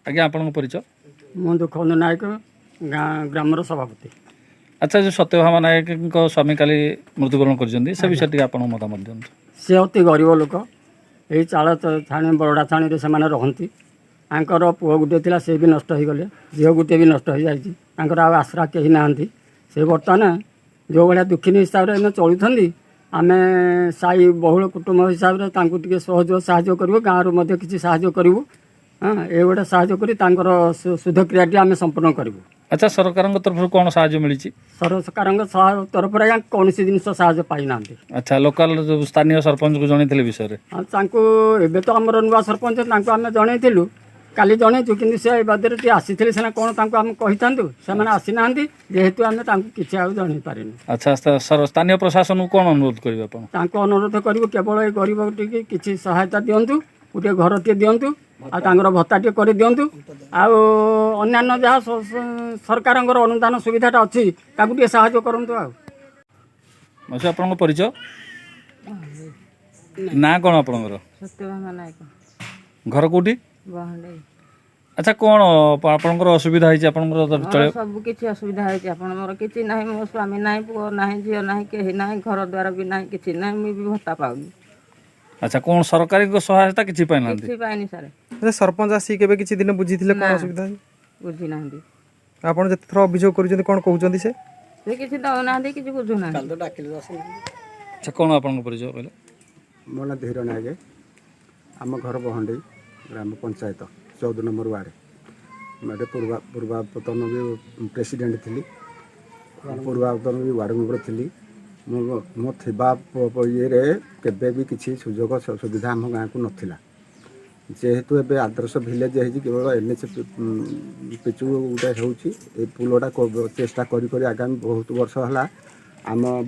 ଆଜ୍ଞା, ଆପଣଙ୍କ ପରିଚୟ? ମୁଁ ଦୁଃଖବନ୍ଧୁ ନାୟକ, ଗାଁ ଗ୍ରାମର ସଭାପତି। ଆଚ୍ଛା, ଯେଉଁ ସତ୍ୟଭାମା ନାୟକଙ୍କ ସ୍ୱାମୀ କାଲି ମୃତ୍ୟୁବରଣ କରିଛନ୍ତି, ସେ ବିଷୟରେ ଟିକେ ଆପଣଙ୍କ ମତାମତ ଦିଅନ୍ତୁ। ସେ ଅତି ଗରିବ ଲୋକ। ଏଇ ଚାଳ ଛାଣି, ବରଡ଼ା ଛାଣିରେ ସେମାନେ ରହନ୍ତି। ତାଙ୍କର ପୁଅ ଗୋଟିଏ ଥିଲା, ସେ ବି ନଷ୍ଟ ହୋଇଗଲେ। ଝିଅ ଗୋଟିଏ ବି ନଷ୍ଟ ହୋଇଯାଇଛି। ତାଙ୍କର ଆଉ ଆଶ୍ରା କେହି ନାହାନ୍ତି। ସେ ବର୍ତ୍ତମାନ ଯେଉଁ ଭଳିଆ ଦୁଃଖିନୀ ହିସାବରେ ଏଇନା ଚଳୁଛନ୍ତି, ଆମେ ସାହି ବହୁଳ କୁଟୁମ୍ବ ହିସାବରେ ତାଙ୍କୁ ଟିକେ ସହଯୋଗ ସାହାଯ୍ୟ କରିବୁ। ଗାଁରୁ ମଧ୍ୟ କିଛି ସାହାଯ୍ୟ କରିବୁ। ହଁ, ଏଇଗୁଡ଼ା ସାହାଯ୍ୟ କରି ତାଙ୍କର ଶୁଦ୍ଧକ୍ରିୟାଟି ଆମେ ସମ୍ପୂର୍ଣ୍ଣ କରିବୁ। ଆଚ୍ଛା, ସରକାରଙ୍କ ତରଫରୁ କ'ଣ ସାହାଯ୍ୟ ମିଳିଛି? ସରକାରଙ୍କ ତରଫରୁ ଆଜ୍ଞା କୌଣସି ଜିନିଷ ସାହାଯ୍ୟ ପାଇନାହାନ୍ତି। ଆଚ୍ଛା, ଲୋକାଲ ଯେଉଁ ସ୍ଥାନୀୟ ସରପଞ୍ଚକୁ ଜଣେଇଥିଲେ ବିଷୟରେ? ଆଉ ତାଙ୍କୁ ଏବେ ତ ଆମର ନୂଆ ସରପଞ୍ଚ, ତାଙ୍କୁ ଆମେ ଜଣେଇଥିଲୁ, କାଲି ଜଣେଇଛୁ। କିନ୍ତୁ ସେ ଏ ବାଦରେ ଟିକେ ଆସିଥିଲେ ସିନା କ'ଣ ତାଙ୍କୁ ଆମେ କହିଥାନ୍ତୁ। ସେମାନେ ଆସିନାହାନ୍ତି ଯେହେତୁ, ଆମେ ତାଙ୍କୁ କିଛି ଆଉ ଜଣେଇ ପାରିନୁ। ଆଚ୍ଛା, ସ୍ଥାନୀୟ ପ୍ରଶାସନକୁ କ'ଣ ଅନୁରୋଧ କରିବେ ଆପଣ? ତାଙ୍କୁ ଅନୁରୋଧ କରିବୁ, କେବଳ ଏ ଗରିବ ଟିକେ କିଛି ସହାୟତା ଦିଅନ୍ତୁ, ଗୋଟିଏ ଘରଟିଏ ଦିଅନ୍ତୁ, ଆଉ ତାଙ୍କର ଭତ୍ତା ଟିକେ କରିଦିଅନ୍ତୁ, ଆଉ ଅନ୍ୟାନ୍ୟ ଯାହା ସରକାରଙ୍କର ଅନୁଦାନ ସୁବିଧାଟା ଅଛି, ତାକୁ ଟିକେ ସାହାଯ୍ୟ କରନ୍ତୁ ଆଉ। ମାଉସୀ, ଆପଣଙ୍କ ପରିଚୟ ନା କ'ଣ ଆପଣଙ୍କର? ସତ୍ୟଭାମା ନାୟକ। ଘର କେଉଁଠି? ବହଣ୍ଡେଇ। ଆଚ୍ଛା, କ'ଣ ଆପଣଙ୍କର ଅସୁବିଧା ହେଇଛି ଆପଣଙ୍କର ମୋର ଚଳେ? ସବୁ କିଛି ଅସୁବିଧା ହେଇଛି ଆପଣ। ମୋର କିଛି ନାହିଁ। ମୋ ସ୍ୱାମୀ ନାହିଁ, ପୁଅ ନାହିଁ, ଝିଅ ନାହିଁ, କେହି ନାହିଁ। ଘର ଦ୍ୱାର ବି ନାହିଁ, କିଛି ନାହିଁ। ମୁଁ ବି ଭତ୍ତା ପାଉନି। ଆଚ୍ଛା, କ'ଣ ସରକାରୀଙ୍କ ସହାୟତା କିଛି ପାଇନାହାନ୍ତି? କିଛି ପାଇନି ସାର୍। ଆଚ୍ଛା, ସରପଞ୍ଚ ଆସିକି କେବେ କିଛି ଦିନ ବୁଝିଥିଲେ କ'ଣ ନା। ଅସୁବିଧା ହେଇଛି? ବୁଝିନାହାନ୍ତି। ଆପଣ ଯେତେଥର ଅଭିଯୋଗ କରୁଛନ୍ତି, କ'ଣ କହୁଛନ୍ତି ସେ? ସେ କିଛି ଦଉନାହାନ୍ତି, କିଛି ବୁଝୁନାହାନ୍ତି। ଆଚ୍ଛା, କ'ଣ ଆପଣଙ୍କ ପରିଚୟ କହିଲେ? ମୋ ନାଁ ଧୀର ନାୟକ। ଆମ ଘର ବହଣ୍ଡେଇ ଗ୍ରାମ ପଞ୍ଚାୟତ 14 ନମ୍ବର ୱାର୍ଡ଼। ମୁଁ ଏଠି ପୂର୍ବାତନ ବି ପ୍ରେସିଡେଣ୍ଟ ଥିଲି, ପୂର୍ବାତନ ବି ୱାର୍ଡ଼ ମେମ୍ବର ଥିଲି। ମୁଁ ମୋ ଥିବା ଇଏରେ କେବେ ବି କିଛି ସୁଯୋଗ ସୁବିଧା ଆମ ଗାଁକୁ ନଥିଲା। ଯେହେତୁ ଏବେ ଆଦର୍ଶ ଭିଲେଜ ହେଇଛି, କେବଳ ଏନ୍ଏଚ୍ ପିଚୁ ଗୋଟେ ହେଉଛି। ଏ ପୁଲଟା ଚେଷ୍ଟା କରି କରି ଆଗାମୀ ବହୁତ ବର୍ଷ ହେଲା ଆମ